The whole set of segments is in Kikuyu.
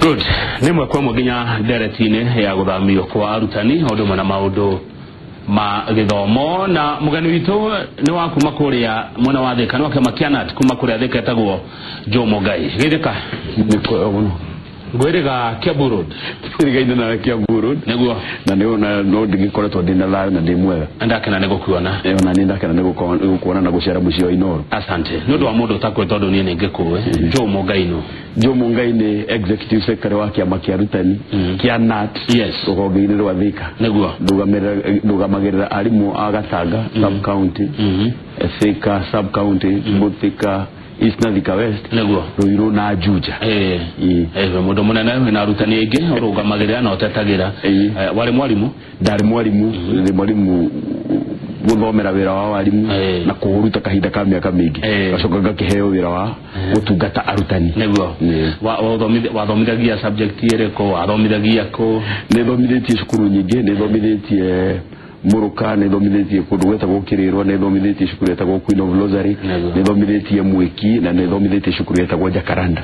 Good. Nĩ mwe kwa nginya ndereti-inĩ ya gũthamio kwa arutani o ũndũ ũmwe na maũndũ ma gĩthomo, na mũgeni witũ nĩ wa kuma kũrĩa mwena wa Thika, nĩ wa kĩama kĩa KNUT kuma kũrĩa Thika, etagwo Joe Mũngai. Gĩthĩka. Nĩ kwega mũno. Ngwĩrĩga Kiambu Road. Twĩrĩgaine nawe Kiambu Road. Nĩguo. Na nĩ ona no ndĩgĩkoretwo ndĩna thayũ na ndĩ mwega. Ndakena nĩ gũkuona. Ona nĩ ndakena nĩ gũkuona na gũcera mũciĩ wa Inooro. Asante. Nĩ ũndũ wa mũndũ ũtakũĩ, tondũ niĩ nĩ ngĩkũĩ, Joe Mũngai nũ? Joe Mũngai nĩ executive secretary wa kĩama kĩa arutani kĩa KNUT rũhonge-inĩ rwa Thika. Ndũgamagĩrĩra arimũ a Gatanga sub county, Thika sub county, both Thika East na Thika West, Ruiru na Juja. Mũndũ mũnene wĩna arutani aingĩ ũrũgamagĩrĩra na ũtetagĩra. Warĩ mwarimũ? Ndarĩ mwarimũ, ndĩ mwarimũ gũthomera wĩra wa warimũ na kũũruta kahinda ka mĩaka mĩingĩ, gacoka ngakĩheo wĩra wa gũtungata arutani. Nĩguo. Wathomithagia subject ĩrĩkũ? Wathomithagia kũ? Nĩ thomithĩtie cukuru nyingĩ. Nĩ thomithĩtie Mũrũka, nĩ thomithĩtie kũndũ gwetagwo Kĩrĩrwa, nĩ thomithĩtie cukuru ĩtagwo Queen of Rosary, nĩ thomithĩtie Mwĩki, na nĩ thomithĩtie cukuru ĩtagwo Jacaranda.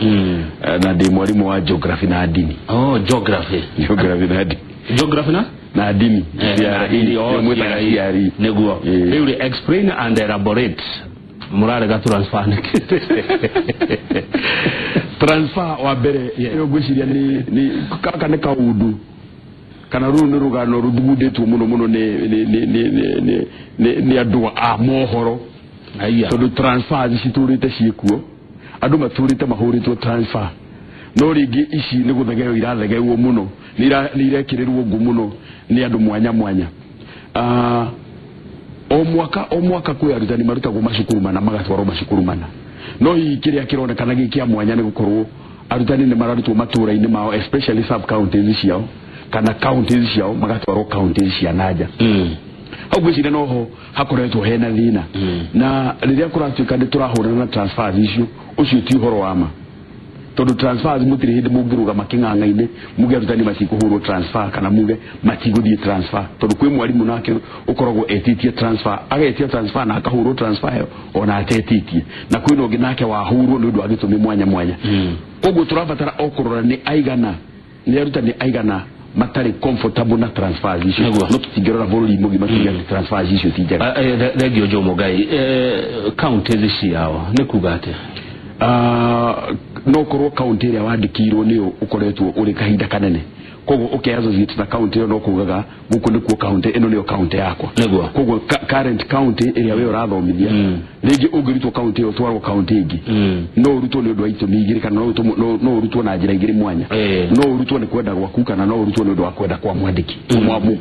Na ndĩ mwarimũ wa geography na ndini. Oh, geography. Geography na ndini. Geography na? Na ndini. Na ndini, oh, mwĩtaga CRE. CRE. Nĩguo. Rĩu rĩ, explain and elaborate, mũrarega transfer nĩkĩ? Transfer wa mbere ĩyo ngwĩciria nĩ kaka nĩ kaũndũ kana rũrũ nĩ rũgano rũthugundĩtwo mũno mũno nĩ andũ a mohoro. Aya. Tondũ transfers citũrĩte ciĩkuo, andũ matũrĩte mahũrĩtwo transfer, no rĩngĩ ici nĩ gũthegeeo irathegewo mũno, nĩ irekĩrĩrwo ngũ mũno nĩ andũ mwanya mwanya. O mwaka o mwaka kwĩ arutani marutagwo macukuru mana magatwarwo macukuru mana, no hihi kĩrĩa kĩronekana gĩ kĩa mwanya nĩ gũkorwo arutani nĩ mararutwo matũra-inĩ mao, especially sub counties ciao kana counties ciao, magatwarwo counties cia nanja. Hau ngwĩciria noho hakoretwo hena thĩna. Na rĩrĩa kũratuĩka nĩ tũrahũrana na transfers icio, ũcio ti ũhoro wa ma, tondũ transfers mũtirĩ hĩndĩ mũngĩrũgama kĩng'ang'a-inĩ muge arutani matikũhũrwo transfer kana muge matigũthiĩ transfer, tondũ kwĩ mwarimũ nake ũkoragwo etĩtie transfer, agetia transfer na akahũrwo transfer ĩyo ona atetĩtie, na kwĩna ũngĩ nake wahũrwo nĩ ũndũ wa gĩtũmi mwanya mwanya. Koguo tũrabatara o kũrora nĩ aigana, nĩ arutani aigana matarĩ comfortable na transfers icio. No tũtingĩrora bũrũri mũgima tuge atĩ transfers icio ti njega. Thengiũ Joe Mũngai. Counties ciao nĩ kuga atĩa? No korwo kaunti ĩrĩa wandĩkĩirwo nĩyo ũkoretwo ũrĩ kahinda kanene, koguo ũke associate na kaunti ĩyo, no kugaga gũkũ nĩkuo kaunti ĩno nĩyo kaunti yakwa. Koguo current county ĩrĩa we ũrathomithia, rĩngĩ ũngĩrutwo kaunti ĩyo ũtwarwo kaunti ĩngĩ, no ũrutwo nĩ ũndũ wa itũmi igĩrĩ kana no ũrutwo na njĩra igĩrĩ mwanya. No ũrutwo nĩ kwenda gwaku kana no ũrutwo nĩ ũndũ wa kwenda kwa mwandĩki, mũkwandĩki.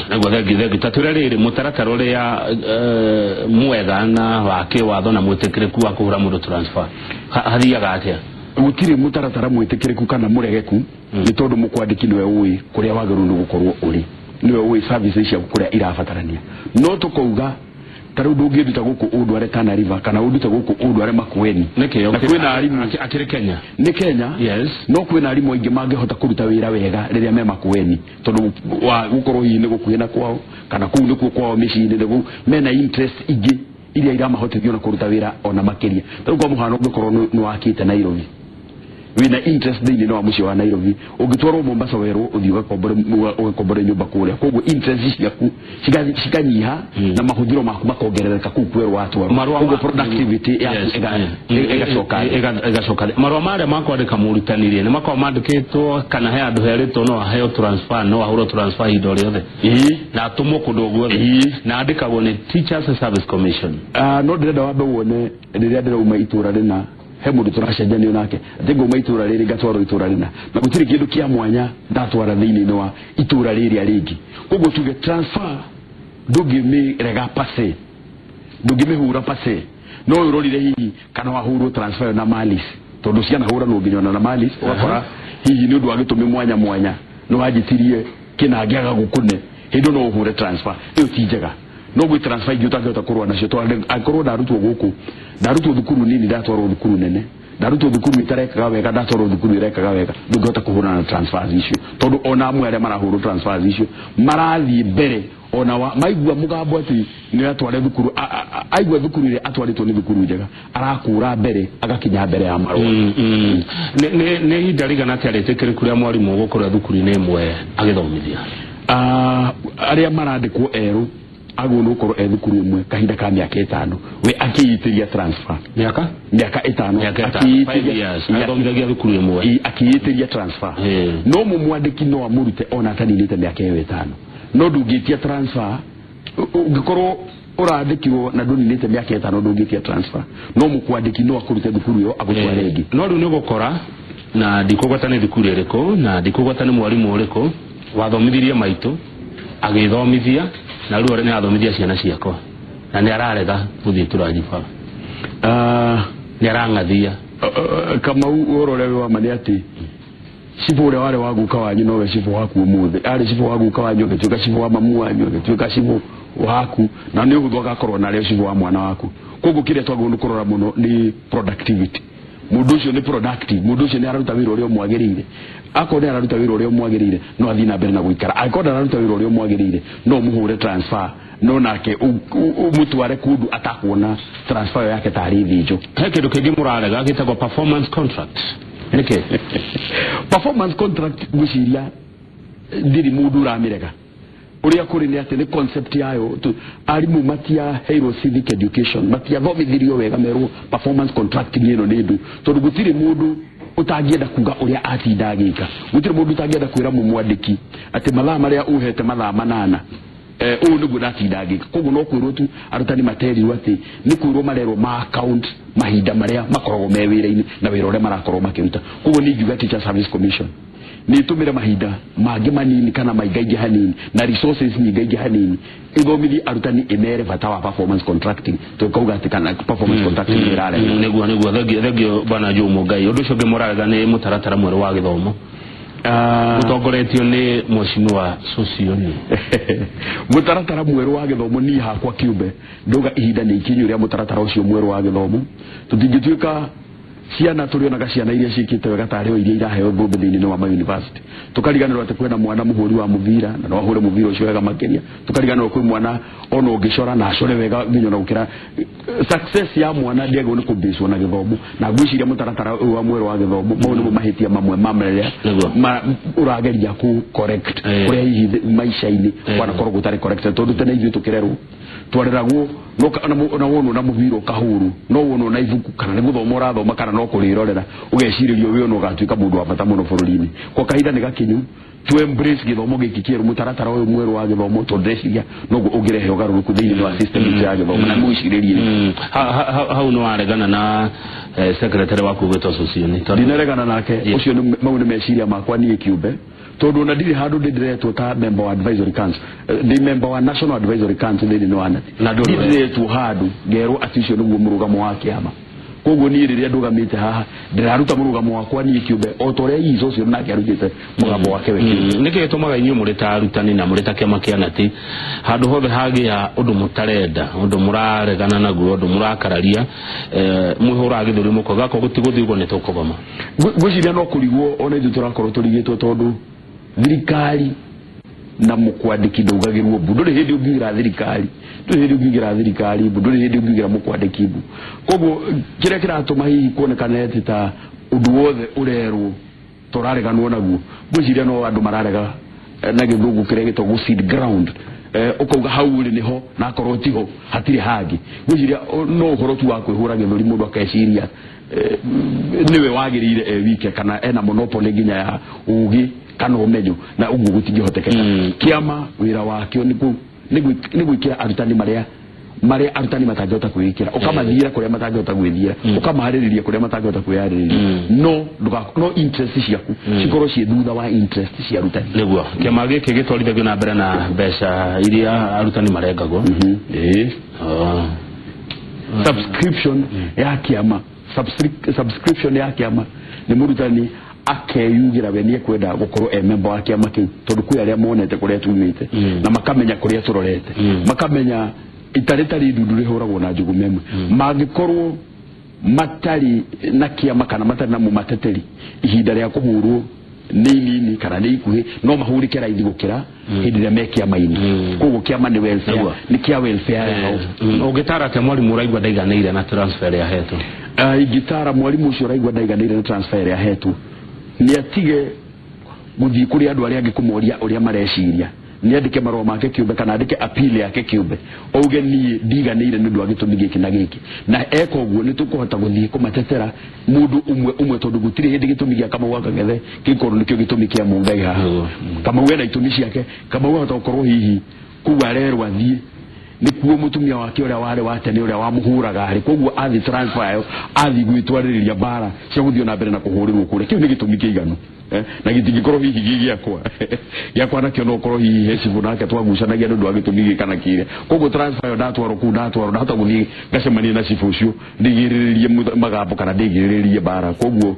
Nĩguo, thengiũ, thengiũ. Ta twĩre rĩrĩ, mũtaratara ũrĩa mwega na wa kĩwatho na mwĩtĩkĩrĩku wa kũhũra mũndũ transfer hathiaga atĩa? Gũtirĩ mũtaratara mwĩtĩkĩrĩku kana mũregeku, nĩ tondũ mũkwandĩki nĩwe ũĩ kũrĩa wagĩrĩirwo nĩ gũkorwo ũrĩ, nĩwe ũĩ services ciaku kũrĩa irabatarania. No tũkauga ta rĩu ndũngĩnduta gũkũ ũndware Tana River kana ũndute gũkũ ũndware Makueni. Nĩkĩ? Na kwĩna arimũ. Akĩrĩ Kenya. Nĩ Kenya. No kwĩna arimũ aingĩ mangĩhota kũruta wĩra wega rĩrĩa me Makueni, tondũ wa gũkorwo hihi nĩ gũkuhĩ na kwao kana kũu nĩkuo kwao mĩciĩ-inĩ, nĩguo mena interest ingĩ iria iramahotithia ona kũruta wĩra ona makĩria. Ta rĩu kwa mũhano, ũngĩkorwo nĩ wakĩte Nairobi, wĩna interest thĩinĩ wa mũciĩ wa Nairobi, ũngĩtwarwo Mombasa werwo ũthiĩ ũgakombore nyũmba kũrĩa, koguo interest ciaku cikanyiha na mahũthĩro maku makongerereka kũu kwerwo watwarwo. Marũa Koguo productivity yaku ĩgacoka thĩ. Ĩgacoka thĩ. Marũa marĩa ma kwandĩka mũrutani rĩ, nĩ makoragwo mandĩkĩtwo kana he handũ herĩtwo no aheo transfer, no ahũrwo transfer ihinda o rĩothe na atũmwo kũndũ o guothe, na andĩkagwo nĩ Teachers Service Commission? Ah, no ndĩrenda wambe wone rĩrĩa ndĩrauma itũra rĩna, he mũndũ tũracenjanio nake atĩ ngauma itũra rĩrĩ ngatwarwo itũra rĩna, na gũtirĩ kĩndũ kĩa mwanya ndatwara thĩinĩ wa itũra rĩrĩa rĩngĩ. Koguo tuge transfer ndũngĩmĩrega pase, ndũngĩmĩhũra pase, no ũrorire hihi kana wahũrwo transfer ĩyo na malice, tondũ cianahũranwo nginya ona na malice, ũgakora hihi nĩ ũndũ wa gĩtũmi mwanya mwanya nĩ wanjĩtirie kĩna ngĩaga gũkũne, hĩndĩ no ũhũre transfer ĩyo ti njega. No gwĩ transfer ingĩ ũtangĩhota kũrũa nacio, tondũ angĩkorwo ndarutwo gũkũ, ndarutwo thukuru nini, ndatwarwo thukuru nene, Ndarutwo thukuru itarekaga wega, ndatwarwo thukuru irekaga wega, ndũngĩhota kũhũrana na transfers icio, tondũ ona amwe arĩa marahũrwo transfers icio marathiĩ mbere ona maigua mũgambo atĩ nĩ atware thukuru, aigua thukuru ĩrĩa atwarĩtwo nĩ thukuru njega, arakũra mbere agakinya mbere ya marũa. Nĩ ihinda rĩigana atĩa rĩtĩkĩrĩku rĩa mwarimũ gũkorwo thukuru-inĩ ĩmwe agĩthomithia? Arĩa marandĩkwo erũ agwo nĩ gũkorwo e thukuru ĩmwe kahinda ka mĩaka 5, we akĩitĩria transfer mĩaka 5, agĩthomithagia thukuru ĩmwe akĩitĩria transfer. No mũmwandĩki no amũrute ona ataninĩte mĩaka ĩyo 5, no ndũngĩtia transfer ũngĩkorwo ũrandĩkirwo na ndũninĩte mĩaka 5, ndũngĩtia transfer, no mũkwandĩki no akũrute thukuru ĩyo agũtware ĩngĩ. No rĩu nĩ ũgũkora na ndikũgweta nĩ thukuru ĩrĩkũ na ndikũgweta nĩ mwarimũ ũrĩkũ wathomithirie maitũ agĩthomithia na rĩu nĩ athomithia ciana ciakwa na nĩ ararega gũthiĩ tũranjiba, nĩ arang'athia. Kamau, ũhoro ũrĩa wĩ wa ma nĩ atĩ cibũ ũrĩa warĩ wa guka wanyu nowe cibũ waku ũmũthĩ, arĩ cibũ wa guka wanyu agĩtuĩka cibũ wa mamu wanyu agĩtuĩka cibũ waku, na nĩ ũhũthũ agakorwo narĩo cibũ wa mwana waku. Koguo kĩrĩa twagĩrĩirwo nĩ kũrora mũno nĩ productivity. Mũndũ ũcio nĩ productive, mũndũ ũcio nĩ araruta wĩra ũrĩa ũmwagĩrĩire. Akorwo nĩ araruta wĩra ũrĩa ũmwagĩrĩire, no athiĩ na mbere na gũikara. Angĩkorwo ndararuta wĩra ũrĩa ũmwagĩrĩire, no ũmũhũre transfer, no nake ũmũtware kũndũ atakuona transfer ĩyo yake tarĩ thĩnjo. He kĩndũ kĩngĩ mũrarega gĩtagwo performance contract. Nĩkĩ? Performance contract ngwĩciria ndirĩ mũndũ ũramĩrega. Ũrĩa kũrĩ nĩ atĩ nĩ concept yayo, arimũ matiaheirwo civic education, matiathomithirio wega merwo performance contracting ĩno nĩ ndũ, tondũ gũtirĩ mũndũ ũtangĩenda kuga ũrĩa atinda agĩka, gũtirĩ mũndũ ũtangĩenda kwĩra mũmwandĩki atĩ mathaa marĩa ũhete mathaa 8, ũũ nĩguo ndatinda ngĩka. Koguo no kwĩrwo tu arutani materirwo atĩ nĩ kwĩrwo marerwo ma account mahinda marĩa makoragwo me wĩra-inĩ na wĩra ũrĩa marakorwo makĩruta. Koguo nĩ ingiuga Teacher Service Commission nĩ ĩtũmĩre mahinda mangĩ manini kana maingaingĩ hanini na resources nyingaingĩ hanini ithomithie arutani ĩmere bata wa performance contracting, tũkauga atĩ kana performance contracting nĩ ĩrarega. Nĩguo thengio bwana Joe Mũngai. Ũndũ ũcio ũngĩ mũrarega nĩ mũtaratara mwerũ wa gĩthomo ũtongoretio nĩ mheshimiwa Sosioni. Mũtaratara mwerũ wa gĩthomo niĩ hakwa kĩũmbe ndauga ihinda nĩ ikinyu rĩa mũtaratara ũcio mwerũ wa gĩthomo. Tũtingĩtuĩka ciana tũrĩonaga ciana iria ciĩkĩte wega tarĩ o iria iraheo thũmbĩ thĩinĩ wa ma university, tũkariganĩrwo atĩ kwĩna mwana mũhũri wa mũbira na no ahũre mũbira ũcio wega makĩria, tũkariganĩrwo kwĩ mwana ona ũngĩcora na acore wega nginya ona gũkĩra. Success ya mwana ndĩagĩrĩirwo nĩ kũbĩcwo na gĩthomo, na ngwĩciria mũtaratara ũyũ wa mwerũ wa gĩthomo mau nĩmo mahĩtia mamwe ma marĩa ũrageria kũ correct kũrĩa hihi maica-inĩ kwanakorwo gũtarĩ correct, tondũ tene ithuĩ tũkĩrerwo twareragwo na wonwo na mũbira ũkahũrwo, no wonwo na ibuku kana nĩ gũthoma ũrathoma kana no kũrĩrorera ũgecirĩrio wĩ ona ũgatuĩka mũndũ wa bata mũno bũrũri-inĩ. Kwa kahinda nĩ gakinyu to embrace gĩthomo gĩkĩ kĩerũ, mũtaratara ũyũ mwerũ wa gĩthomo, tondũ ndĩreciria noguo ũngĩrehe ũgarũrũku thĩinĩ wa system itũ ya gĩthomo na mwĩcirĩrie. Hau nĩ waregana na secretary waku gwĩtwo Sosioni? Ndinaregana nake, ũcio mau nĩ meciria makwa niĩ kĩũmbe, tondũ ona ndirĩ handũ ndĩretwo ta member wa advisory council, ndĩ member wa National Advisory Council thĩinĩ wa NAT, na ndĩretwo handũ ngerwo atĩ ũcio nĩguo mũrũgamo wa kĩama. Koguo niĩ rĩrĩa ndũgamĩte haha ndĩraruta mũrũgamo wakwa niĩ kĩũmbe o ta ũrĩa Iso ũcio nake arutĩte mũgambo wake we kĩũmbe. Nĩkĩ gĩtũmaga inyuĩ mũrĩ ta arutani na mũrĩ ta kĩama kĩa NAT handũ hothe hagĩa ũndũ mũtarenda, ũndũ mũraregana naguo, ũndũ mũrakararia, mwĩhũraga gĩthũri mũkauga akorwo gũtigũthiĩ ũguo nĩ tũkũgoma? Ngwĩciria no kũrigwo ona ithuĩ tũrakorwo tũrigĩtwo, tondũ thirikari na mũkwandĩki ndaugagĩrwo mbu, ndũrĩ hĩndĩ ũngiugĩra thirikari, ndũrĩ hĩndĩ ũngiugĩra thirikari mbu, ndũrĩ hĩndĩ ũngiugĩra mũkwandĩki mbu. Koguo kĩrĩa kĩratũma hihi kuonekane atĩ ta ũndũ wothe ũrerwo tũrareganwo naguo, ngwĩciria no andũ mararega na gĩthũngũ kĩrĩa gĩtagwo seed ground, ũkauga hau ũrĩ nĩho na akorwo tiho hatirĩ hangĩ. Ngwĩciria no ũhoro tu wa kwĩhũra gĩthũri mũndũ akeciria nĩwe wagĩrĩire e wike kana ena monopoly nginya ya ũgĩ kana ũmenyo, na ũguo gũtingĩhotekeka. Kĩama wĩra wakĩo nĩ gwĩkĩra arutani marĩa arutani matangĩhota kwĩĩkĩra, ũkamathiĩra kũrĩa matangĩhota gwĩthiĩra, ũkamaharĩrĩria kũrĩa matangĩhota kwĩharĩrĩria, no interest ciaku cikorwo ciĩ thutha wa interest cia arutani. Nĩguo kĩama gĩkĩ gĩtwarithagio na mbere na mbeca iria arutani marengagwo. Subscription ya kĩama, subscription ya kĩama nĩ mũrutani akeyugĩra we nĩekwenda gũkorwo e member wa kĩama kĩu, tondũ kwĩ arĩa monete kũrĩa tumĩte na makamenya kũrĩa tũrorete, makamenya itarĩ tarĩ ndundu rĩhũragwo na njũgũma ĩmwe. Mangĩkorwo matarĩ na kĩama kana matarĩ na mũmateteri ihinda rĩa kũhũrwo nĩ inini kana nĩ ikuhĩ no mahũrĩke raithi gũkĩra hĩndĩ ĩrĩa me kĩama-inĩ. Koguo kĩama nĩ welfare, nĩ kĩa welfare yao. Ũngĩtara atĩa mwarimũ ũraigua ndaiganĩire na transfer ĩrĩa ahetwo? Ingĩtara mwarimũ ũcio ũraigua ndaiganĩire na transfer ĩrĩa ahetwo nĩ atige gũthiĩ kũrĩ andũ arĩa angĩ kũmoria ũrĩa mareciria, nĩ andĩke marũa make kĩũmbe kana andĩke appeal yake kĩũmbe, auge niĩ ndiganĩire nĩ ũndũ wa gĩtũmi gĩkĩ na gĩkĩ, na eka ũguo nĩ tũkũhota gũthiĩ kũmatetera mũndũ ũmwe ũmwe, tondũ gũtirĩ hĩndĩ gĩtũmi gĩa Kamau wa Kang'ethe gĩkorwo nĩkĩo gĩtũmi kĩa Mũngai haha. Kamau ena itũmi ciake. Kamau ahota gũkorwo hihi kũu arerwo athiĩ nĩkuo mũtumia wake ũrĩa warĩ wa tene ũrĩa wamũhũraga arĩ, koguo athiĩ transfer yayo athiĩ gwĩtwarĩrĩria mbara cia gũthiĩ na mbere na kũhũrĩrwo kũrĩa. Kĩu nĩ gĩtũmi kĩiganu, na gĩtingĩkorwo hihi gĩ gĩakwa gĩakwa nakĩo no ũkorwo hihi he cibũ nake twagucanagia nĩ ũndũ wa gĩtũmi gĩkĩ kana kĩrĩa. Koguo transfer ĩyo ndatwarwo kũu ndatwarwo ndahota gũthiĩ ngacemania na cibũ ũcio ndĩgirĩrĩrie magambo kana ndĩgirĩrĩrie mbara. Koguo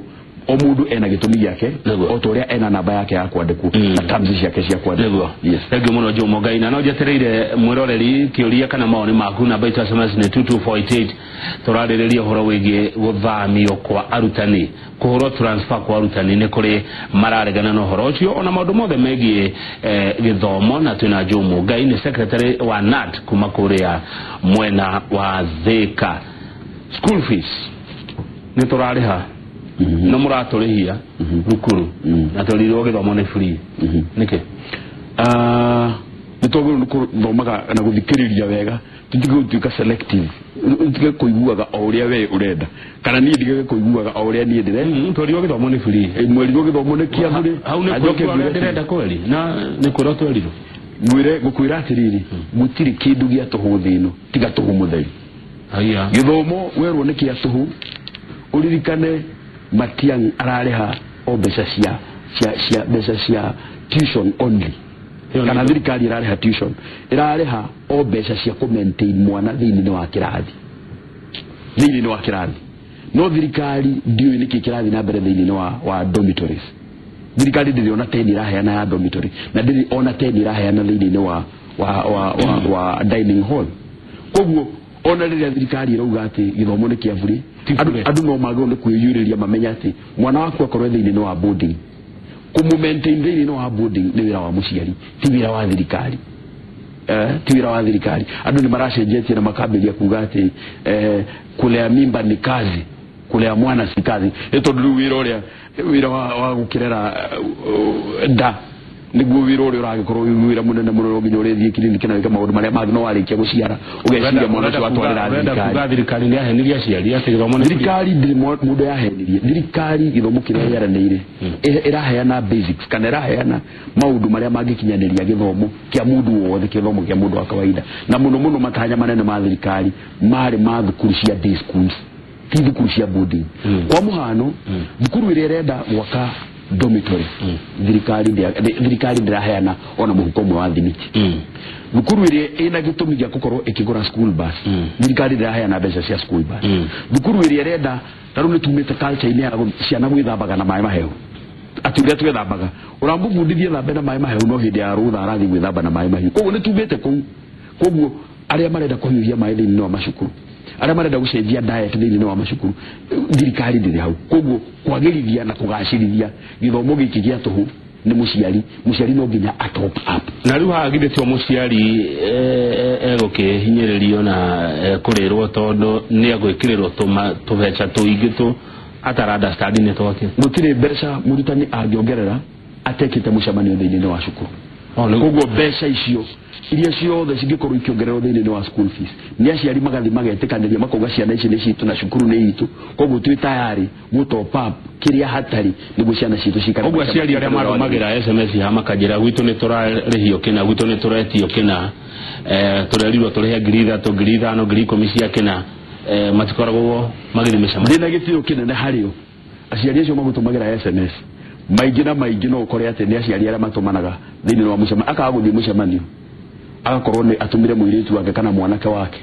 o mũndũ ena gĩtũmi gĩake o ta ũrĩa ena namba yake ya kwandĩkwo na terms ciake cia kwandĩkwo. Yes. Thank you mũno Jomo Ngai. Na no njetereire mwĩroreri kĩũria kana mawoni maku. Namba itũ ya SMS nĩ 22488. Tũrarĩrĩria ũhoro wĩgiĩ gũthamio kwa arutani, kũhũrwo transfer kwa arutani, nĩ kũrĩ mararegana na ũhoro ũcio ona maũndũ mothe megiĩ gĩthomo, na twĩna Jomo Ngai nĩ secretary wa KNUT kuma kũrĩa mwena wa Thika. School fees nĩ tũrarĩha no mũratũrĩhia thukuru na twerirwo gĩthomo nĩ free, nĩkĩ? Nĩ twagĩrĩirwo nĩ gũthomaga na gũthikĩrĩria wega, tũtige gũtuĩka selective, tũtige kũiguaga o ũrĩa we ũrenda kana niĩ ndigage kũiguaga o ũrĩa niĩ ndĩrenda. Twerirwo gĩthomo nĩ free. Mwerirwo gĩthomo nĩ kĩa bure. Hau nĩ kũigua ũrĩa ndĩrenda kweri na nĩ kwĩrwo twerirwo. Ngwĩre ngũkwĩra atĩrĩrĩ, gũtirĩ kĩndũ gĩa tũhũ thĩ ĩno tiga tũhũ mũtheri. Gĩthomo werwo nĩ kĩa tũhũ, ũririkane Matiang'i ararĩha o mbeca cia mbeca cia tuition only, kana thirikari ĩrarĩha tuition, ĩrarĩha o mbeca cia kũ maintain mwana thĩinĩ wa kĩrathi, thĩinĩ wa kĩrathi. No thirikari ndiũĩ nĩkĩ kĩrathiĩ na mbere thĩinĩ wa dormitories. Thirikari ndĩrĩ ona 10 ĩraheana ya dormitory na ndĩrĩ ona 10 ĩraheana thĩinĩ wa dining hall. Koguo ona rĩrĩa thirikari ĩrauga atĩ gĩthomo nĩ kĩa bure, andũ no magĩrĩirwo nĩ kwĩyũrĩria mamenye atĩ mwana waku akorwo thĩinĩ wa boarding, kũmũ maintain thĩinĩ wa boarding nĩ wĩra wa mũciari, ti wĩra wa thirikari. Ti wĩra wa thirikari. Andũ nĩ maracenjetie na makambĩrĩria kuga atĩ kulea mimba ni kazi, kulea mwana si kazi. Nĩ tondũ rĩu wĩra ũrĩa wĩra wa gũkĩrera nda nĩguo wĩra ũrĩa ũragĩkorwo wĩ wĩra mũnene mũno, nginya ũrĩthiĩ kiriniki na wĩke maũndũ marĩa mangĩ, no warĩkia gũciara ũgeciria mwana ũcio watwarĩra thirikari. Kuga thirikari nĩ yahenirie aciari atĩ gĩthomo nĩ thirikari ndĩrĩ mũndũ yahenirie. Thirikari gĩthomo kĩrĩa yaranĩire ĩraheana basics kana ĩraheana maũndũ marĩa mangĩkinyanĩria gĩthomo kĩa mũndũ wothe, gĩthomo kĩa mũndũ wa kawaida. Na mũno mũno matanya manene ma thirikari marĩ ma thukuru cia day schools, ti thukuru cia boarding. Kwa mũhano, thukuru ĩrĩa ĩrenda gwaka dormitory, thirikari ndĩraheana ona mũhuko ũmwe wa thimiti. Thukuru ĩrĩa ĩna gĩtũmi gĩa gũkorwo ĩkĩgũra school bus, thirikari ndĩraheana mbeca cia school bus. Thukuru ĩrĩa ĩrenda, ta rĩu nĩ tumĩte culture-inĩ ya ciana gwĩthambaga na maĩ mahehu, atĩ ũrĩa twethambaga ũramũbundithia thambe na maĩ mahehu, no hĩndĩ ya rũtha arathiĩ gwĩthamba na maĩ mahiũ. Koguo nĩ tumĩte kũu. Koguo arĩa marenda kũhiũhia maĩ thĩinĩ wa macukuru, arĩa marenda gũcenjia diet thĩinĩ wa macukuru, thirikari ndĩrĩ hau. Koguo kwagĩrithia na kũgacĩrithia gĩthomo gĩkĩ gĩa tũhũ nĩ mũciari, mũciari no nginya a top up. Na rĩu haha githĩ to mũciari egũkĩhinyĩrĩrio na kũrĩrwo tondũ nĩ egwĩkĩrĩrwo tũbeca tũingĩ tũ atara understand nĩ twake. Gũtirĩ mbeca mũrutani angĩongerera atekĩte mũcemanio thĩinĩ wa cukuru. Koguo mbeca icio iria ciothe cingĩkorwo ikĩongererwo thĩinĩ wa school fees, nĩ aciari magathiĩ magetĩkanĩria makauga ciana ici nĩ citũ na cukuru nĩ itũ, koguo twĩ tayarĩ gũ top up kĩrĩa hatarĩ nĩguo ciana citũ cikare. Koguo aciari arĩa marũmagĩra SMS ha makanjĩra gwitũ nĩ tũrarĩhio kĩna, gwitũ nĩ tũretio kĩna, tũrerirwo tũrĩhe 3,000, 5,000, 10,000 cia kĩna, matikoragwo magĩthiĩ mĩcemanio. Ndĩna gĩtĩo kĩnene harĩo aciari acio magũtũmagĩra SMS maingĩ na maingĩ, no ũkore atĩ nĩ aciari arĩa matũmanaga thĩinĩ wa mũcemanio, akaga gũthiĩ mũcemanio agakorwo nĩ atũmire mũirĩtu wake kana mwanake wake,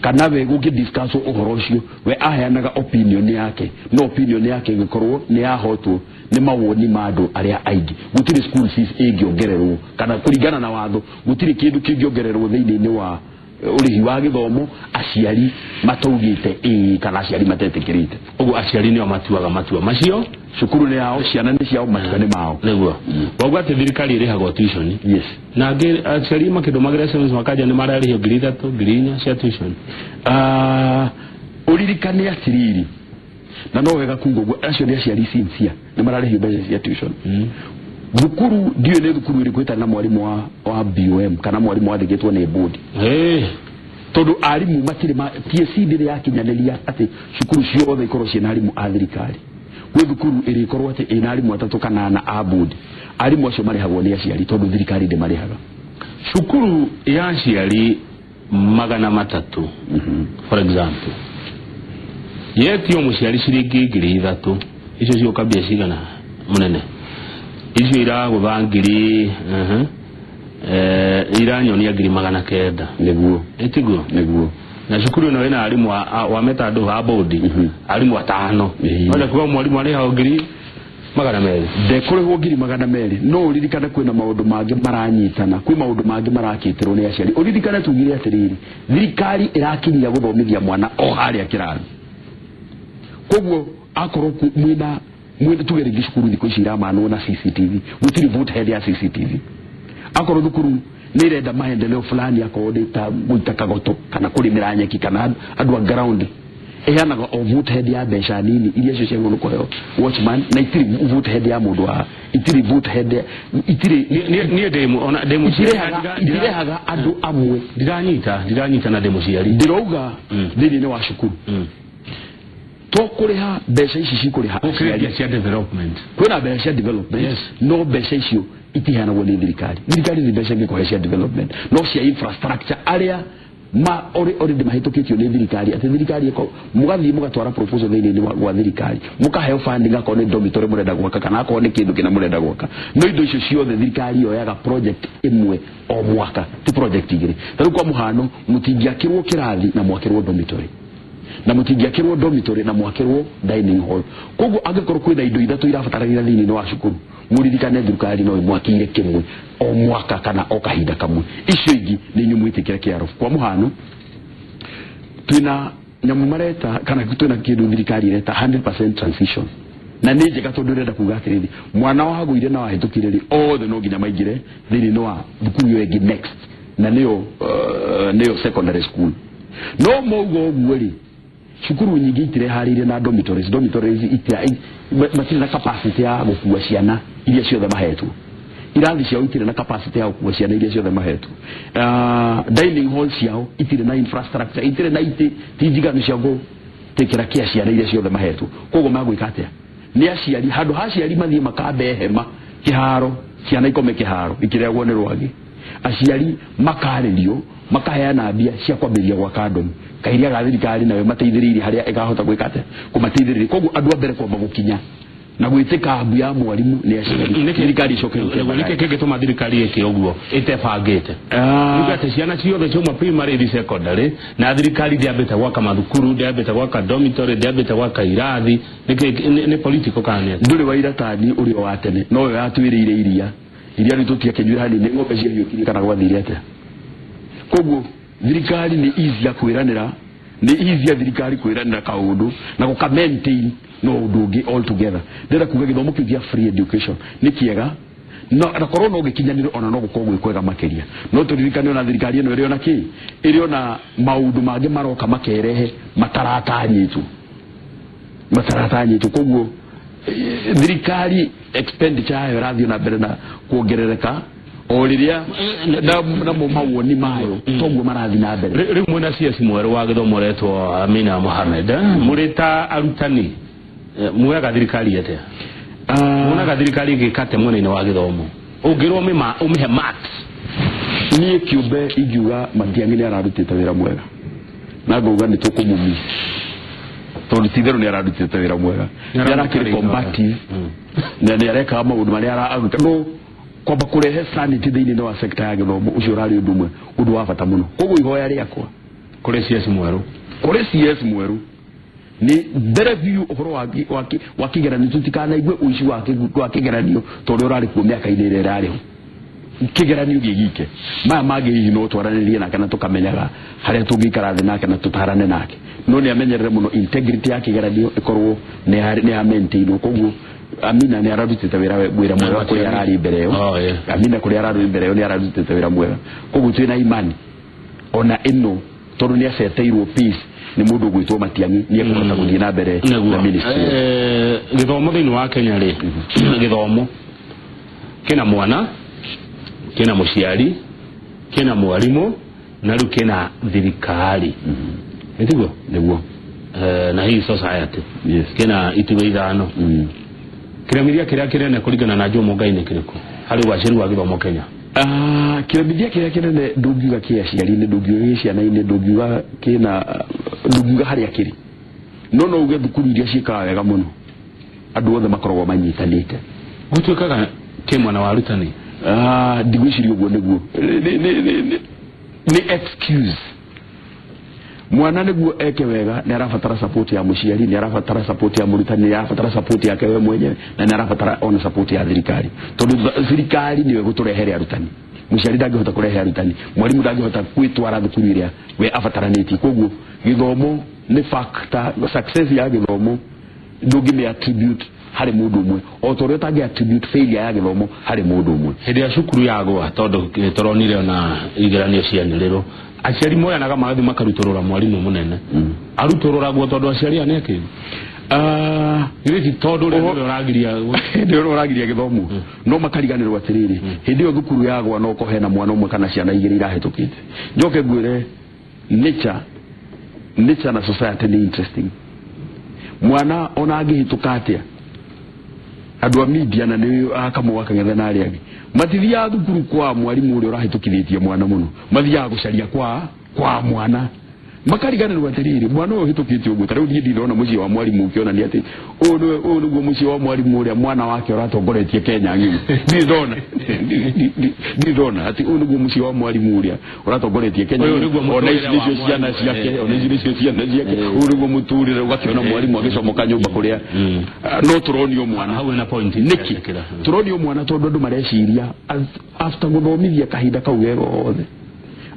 kana we gũkĩ discuss ũhoro ũcio we aheanaga opinion yake, no opinion yake ĩgĩkorwo nĩ yahotwo nĩ mawoni ma andũ arĩa aingĩ. Gũtirĩ school fees ĩngĩongererwo kana kũringana na watho gũtirĩ kĩndũ kĩngĩongererwo thĩinĩ wa ũrĩhi wa gĩthomo aciari mataugĩte ĩĩ kana aciari matetĩkĩrĩte. Ũguo aciari nĩo matuaga matua macio, cukuru nĩ yao, ciana nĩ ciao, matua nĩ mao. Nĩguo wauga atĩ thirikari ĩrĩhagwo tuition. Yes. Na angĩ aciari makĩndũmagĩra SMS makaja nĩ mararĩhio 3,000 4,000 cia tuition. Ũririkane atĩrĩrĩ, na no wega kuga ũguo, acio nĩ aciari sincere, nĩ mararĩhio mbeca cia tuition. Thukuru ndiũĩ nĩ thukuru ĩrĩkũ ĩtarĩ na mwarimũ wa BOM kana mwarimũ wandĩkĩtwo nĩ board. Tondũ arimũ matirĩ ma TSC ndĩrĩ yakinyanĩria atĩ cukuru ciothe ikorwo ciĩna arimũ a thirikari. Gwĩ thukuru ĩrĩkorwo atĩ ĩna arimũ 3 kana 4 a board. Arimũ acio marĩhagwo nĩ aciari tondũ thirikari ndĩmarĩhaga. Cukuru ya aciari 300 for example, yetio mũciari ciringi 3,000, icio cigũka mbia cigana mũnene? Icio iragũtha ngiri, iranyonia 900. Nĩguo. Ĩtiguo? Nĩguo. Na cukuru ĩno ĩna arimũ wa metandũ a board, arimũ 5. Wenda kuga mwarimũ arĩhagwo 200,000. Ndekũrĩhwo 200,000. No ũririkane kwĩna maũndũ mangĩ maranyitana, kwĩ maũndũ mangĩ marakĩtĩrwo nĩ aciari. Ũririkane tugire atĩrĩrĩ, thirikari ĩrakinyia gũthomithia mwana o harĩa kĩrathi. Koguo akorwo mwĩna tuge rĩngĩ cukuru thikũ ici iramanwo na CCTV, gũtirĩ vote head ya CCTV. Akorwo thukuru nĩ ĩrenda maendeleo fulani, akorwo nĩ ta gũita kagoto kana kũrĩmĩra nyeki kana andũ a ground, ĩheanaga o vote head ya mbeca nini iria cio ciagĩrĩirwo kũheo watchman, na itirĩ vote head ya mũndũ wa, itirĩ vote head, itirĩ Niĩ ndĩ mũciari, itirehaga andũ amwe. Ndiranyita na ndĩ mũciari. Ndĩrauga thĩinĩ wa cukuru to kũrĩha mbeca ici cikũrĩha aciari cia development. Kwĩna mbeca cia development, no mbeca icio itiheanagwo nĩ thirikari. Thirikari nĩ mbeca ingĩkũhe cia development, no cia infrastructure arĩa ma already mahĩtũkĩtio nĩ thirikari, atĩ thirikari ĩko mũgathiĩ mũgatwara proposal thĩinĩ wa thirikari, mũkaheo funding akorwo nĩ dormitory mũrenda gwaka kana akorwo nĩ kĩndũ kĩna mũrenda gwaka. No indo icio ciothe thirikari yoyaga project ĩmwe o mwaka, ti project igĩrĩ. Ta rĩu kwa mũhano, mũtingĩakĩrwo kĩrathi na mwakĩrwo dormitory, na mũtingĩakĩrwo dormitory na mwakĩrwo dining hall. Koguo angĩkorwo kwĩna indo ithatũ irabatarania thĩinĩ wa cukuru, mũririkane thirikari no ĩmwakĩire kĩmwe o mwaka kana o kahinda kamwe. Icio ingĩ nĩ inyuĩ mwĩtĩkĩre kĩaro. Kwa mũhano, twĩna nyamũ mareta kana twĩna kĩndũ thirikari ĩreta 100% transition, na nĩ njega tondũ ĩrenda kuga atĩrĩrĩ, mwana wagũire na wahĩtũkire rĩ, othe no nginya maingĩre thĩinĩ wa thukuru ĩyo ĩngĩ next, na nĩyo secondary school. No mauga ũguo rĩ, cukuru nyingĩ itireharĩirie na dormitories. Dormitories matirĩ na capacity ya gũkua ciana iria ciothe mahetwo. Irathi ciao itirĩ na capacity ya gũkua ciana iria ciothe mahetwo. Dining hall ciao itirĩ na infrastructure, itirĩ na itĩ ti njiganu cia gũtĩkĩra kĩa ciana iria ciothe mahetwo. Koguo magwĩka atĩa? Nĩ aciari, handũ ha aciari mathiĩ makambe hema kĩharo, ciana ikome kĩharo ikĩrĩagwo nĩ rwagĩ, aciari makarĩrio makaheana mbia cia kwambĩrĩria gwaka ndomu. Kahiria ga thirikari nayo mateithĩrĩirie harĩa ĩkahota gwĩka atĩa, kũmateithĩrĩria. Koguo andũ a mbere kwamba gũkinya na gwĩtĩka mbu ya mwarimũ nĩ aciari. Thirikari icoke ĩrute Nĩkĩ kĩngĩtũma thirikari ĩke ũguo ĩtebangĩte? Uga atĩ ciana ciothe ciauma primary ithi secondary, na thirikari ndĩambĩte gwaka mathukuru, ndĩambĩte gwaka dormitory, ndĩambĩte gwaka irathi. Nĩ political kana nĩ atĩa? Ndũrĩ wa iratani ũrĩa wa tene, no we yatwĩrĩire iria. Iria rĩu tũtiakĩnyuire hanini, ng'ombe ciahiũkirie kana gwathire atĩa? Koguo thirikari nĩ easy ya kwĩranĩra, nĩ easy ya thirikari kwĩranĩra kaũndũ na gũka maintain no ũndũ ũngĩ all together. Ndĩrenda kuga gĩthomo kĩu gĩa free education nĩ kĩega, no na korwo no gĩkinyanĩre ona no gũkorwo gwĩ kwega makĩria. No tũririkane ona thirikari ĩno ĩrĩ ona kĩ, ĩrĩ ona maũndũ mangĩ maroka makerehe mataratanyĩtwo, mataratanyĩtwo. Koguo thirikari expenditure yayo ĩrathiĩ na mbere na kuongerereka o rĩrĩa namo mawoni mayo toguo marathiĩ na mbere. Rĩu mwĩna CS mwerũ wa gĩthomo ũretwo Amina Mohamed, mũrĩ ta arutani muoyaga thirikari atĩa? Muonaga thirikari ĩgĩka atĩa mwena-inĩ wa gĩthomo? Ũngĩrwo ũmĩhe marks. Niĩ kĩũmbe ingiuga Matiang'i nĩ ararutĩte wĩra mwega, na ngauga nĩ tũkũmũmiss tondũ ti itherũ nĩ ararutĩte wĩra mwega. Nĩ arakĩrĩ combative na nĩ arekaga maũndũ marĩa araruta, no kwamba kũrehe sanity thĩinĩ wa sector ya gĩthomo ũcio ũrarĩ ũndũ ũmwe, ũndũ wa bata mũno. Koguo ihoya rĩakwa kũrĩ CS mwerũ, kũrĩ CS mwerũ nĩ mbere biũ ũhoro wa kĩgeranio, tũtikanaigue ũici wa kĩgeranio tondũ ũrarĩ kuo mĩaka-inĩ ĩrĩa ĩrarĩ ho. Kĩgeranio gĩgike maya mangĩ hihi no twaranĩrie nake na tũkamenyaga harĩa tũngĩikara thĩ nake na tũtarane nake, no nĩ amenyerere mũno integrity ya kĩgeranio ĩkorwo nĩ ya maintainwo. Koguo Amina nĩ ararutĩte wĩra mwega kũrĩa ararĩ mbere ĩyo. Amina kũrĩa ararĩ mbere ĩyo nĩ ararutĩte wĩra mwega, koguo twĩna imani ona ĩno tondũ nĩ aceteirwo peace nĩ mũndũ ũgwĩtwo Matiang'i nĩ ekũhota gũthiĩ na mbere na ministry. Gĩthomo thĩinĩ wa Kenya rĩ, gĩthomo kĩna mwana, kĩna mũciari, kĩna mwarimũ na rĩu kĩna thirikari. Nĩtiguo? Nĩguo. Na hii society. Yes. Kĩna itugĩ ithano. Kĩremithia kĩrĩa kĩnene kũringana na Jomo Ngai nĩ kĩrĩkũ harĩ ũgacĩru wa gĩthomo Kenya? Kĩremithia kĩrĩa kĩnene ndũngiuga kĩ aciari-inĩ, ndũngiuga gĩ ciana-inĩ, ndũngiuga kĩna, ndũngiuga harĩa kĩrĩ, no uge thukuru iria ciĩkaga wega mũno andũ othe makoragwo manyitanĩte. Gũtuĩkaga kĩ mwena wa arutani? Ndigwĩciria ũguo nĩguo nĩ excuse. Mwana nĩguo eke wega nĩ arabatara support ya mũciari, nĩ arabatara support ya mũrutani, nĩ arabatara support yake we mwenyewe, na nĩ arabatara ona support ya thirikari, tondũ thirikari nĩyo ĩgũtũrehere arutani. Mũciari ndangĩhota kũrehe arutani, mwarimũ ndangĩhota gwĩtwara thukuru ĩrĩa we abataranĩtie. Koguo gĩthomo nĩ factor, success ya gĩthomo ndũngĩmĩ attribute harĩ mũndũ ũmwe, o ta ũrĩa ũtangĩ attribute failure ya gĩthomo harĩ mũndũ ũmwe. Hĩndĩ ya cukuru yagwa, tondũ tũronire ona igeranio cianĩrĩrwo, aciari moyanaga magathi makarutũrũra mwarimũ mũnene. Arutũrũragwo tondũ aciari aya nĩ akĩgu. Githĩ tondũ ũrĩa nĩwe ũragiria nĩwe ũragiria gĩthomo, no makariganĩrwo atĩrĩrĩ, hĩndĩ ĩyo thukuru yagwa no ũkorwo hena mwana ũmwe kana ciana igĩrĩ irahĩtũkĩte. Njoke ngwĩre nature na society nĩ interesting. Mwana ona angĩhĩtũka atĩa, andũ a media na nĩ akamũ akang'etha na arĩa angĩ matithiaga thukuru kwa mwarimũ ũrĩa ũrahĩtũkithĩtie mwana mũno, mathiaga gũcaria kwa mwana, makariganĩrwo atĩrĩrĩ, mwana ũyũ ũhĩtũkĩte ũguo. Ta rĩu niĩ ndirona mũciĩ wa mwarimũ ũkĩonania atĩ ũyũ nĩguo mũciĩ wa mwarimũ ũrĩa mwana wake ũratongoretie Kenya ng'ima. Ndirĩ ndona atĩ ũyũ nĩguo mũciĩ wa mwarimũ ũrĩa ũratongoretie Kenya, ona ici nĩcio ciana ciake, ona ici nĩcio ciana ciake, ũyũ nĩguo mũtũrĩre. Ũgakĩona mwarimũ agĩcomoka nyũmba kũrĩa no tũronio mwana. Nĩkĩ tũronio mwana? Tondũ andũ mareciria after gũthomithia kahinda kau gothe,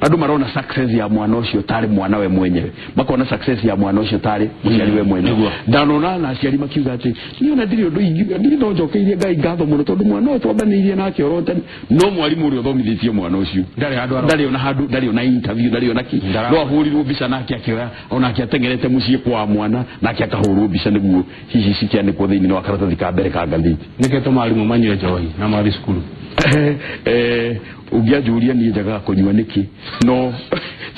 andũ marona success ya mwana ũcio tarĩ mwana we mwenyewe, makona success ya mwana ũcio tarĩ mũciari we mwenyewe. Ndanona na aciari makiuga atĩ niĩ ona ndirĩ ũndũ ingiuga, niĩ no njokeirie Ngai ngatho mũno tondũ mwana ũyũ twambanĩirie nake oro tene, no mwarimũ ũrĩa ũthomithĩtie mwana ũcio ndarĩ ona handũ, ndarĩ ona interview, ndarĩ ona kĩ, no ahũrirwo mbica nake akĩoya onake ateng'erete mũciĩ kwa mwana nake akahũrwo mbica nĩguo hihi cikĩanĩkwo thĩinĩ wa karatathi ka mbere ka ngathĩti. Nĩkĩ tũma arimũ manyue njohi na mathiĩ cukuru? Ũngĩanjũria niĩ njagaga kũnyua nĩkĩ, no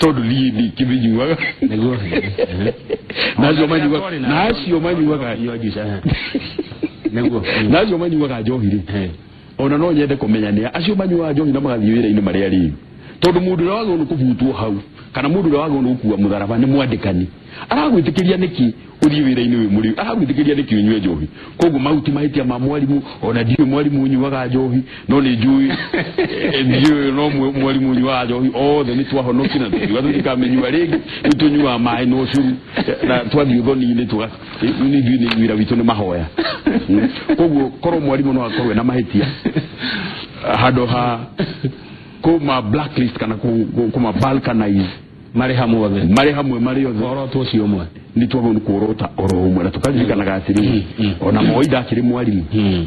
tondũ niĩ ndikĩmĩnyuaga. Nĩguo. Na acio manyuaga nĩguo, na acio manyuaga njohi rĩ, ona no nyende kũmenya nĩ acio manyuaga njohi na magathiĩ wĩra-inĩ marĩa rĩu, tondũ mũndũ ũrĩa wagĩrĩirwo nĩ kũbutwo hau kana mũndũ ũrĩa wagĩrĩirwo nĩ gũkua mũtharaba nĩ mwandĩkani. Aragwĩtĩkĩria nĩkĩ ũthiĩ wĩra-inĩ wĩ mũrĩu? Aragwĩtĩkĩria nĩkĩ ũnyue njohi? Koguo mau ti mahĩtia ma mwarimũ, ona ndiũĩ mwarimũ ũnyuaga njohi, no nĩ njũĩ ndiũĩ no mwarimũ ũnyuaga njohi othe nĩ twahonokire na tũkiuga tũtikamĩnyua rĩngĩ, rĩu tũnyuaga maĩ na ũcũrũ na twathiĩ ũthoni-inĩ ithuĩ nĩ wĩra witũ nĩ mahoya. Koguo korwo mwarimũ no akorwo ena mahĩtia handũ ha kũma blacklist kana kũma balkanize marĩ hamwe othe, marĩ hamwe marĩ othe, oroto ũcio ũmwe nĩ twagĩrĩirwo nĩ kuorota oro ũmwe na tũkaririkanaga atĩrĩrĩ, ona Moi ndakĩrĩ mwarimũ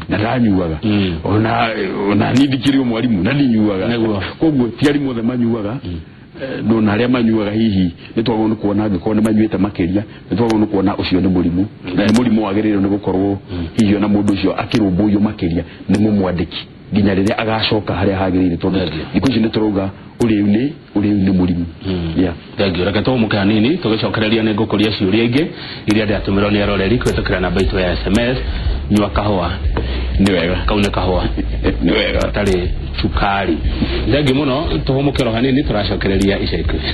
na ndanyuaga, ona niĩ ndikĩrĩ o mwarimũ na ndinyuaga. Koguo ti arimũ othe manyuaga, no na arĩa manyuaga hihi nĩ twagĩrĩirwo nĩ kuona angĩkorwo nĩ manyuĩte makĩria, nĩ twagĩrĩirwo nĩ kuona ũcio nĩ mũrimũ, na nĩ mũrimũ wagĩrĩirwo nĩ gũkorwo hihi ona mũndũ ũcio akĩrũmbũiyo makĩria nĩ mũmwandĩki nginya rĩrĩa agacoka harĩa hagĩrĩire, tondũ thikũ ici nĩ tũrauga ũrĩu nĩ mũrimũ. Thengiũ. Reke tũhũmũke hanini tũgĩcokereria nĩ ngũkũria ciũria ingĩ iria ndĩratũmĩrwo nĩ eroreri kũhĩtũkĩra namba itũ ya SMS. Nyua kahũa. Nĩ wega. Kau nĩ kahũa. Nĩ wega. Gatarĩ cukari. Thengiũ mũno, tũhũmũke oro hanini tũracokereria ica ikuhĩ.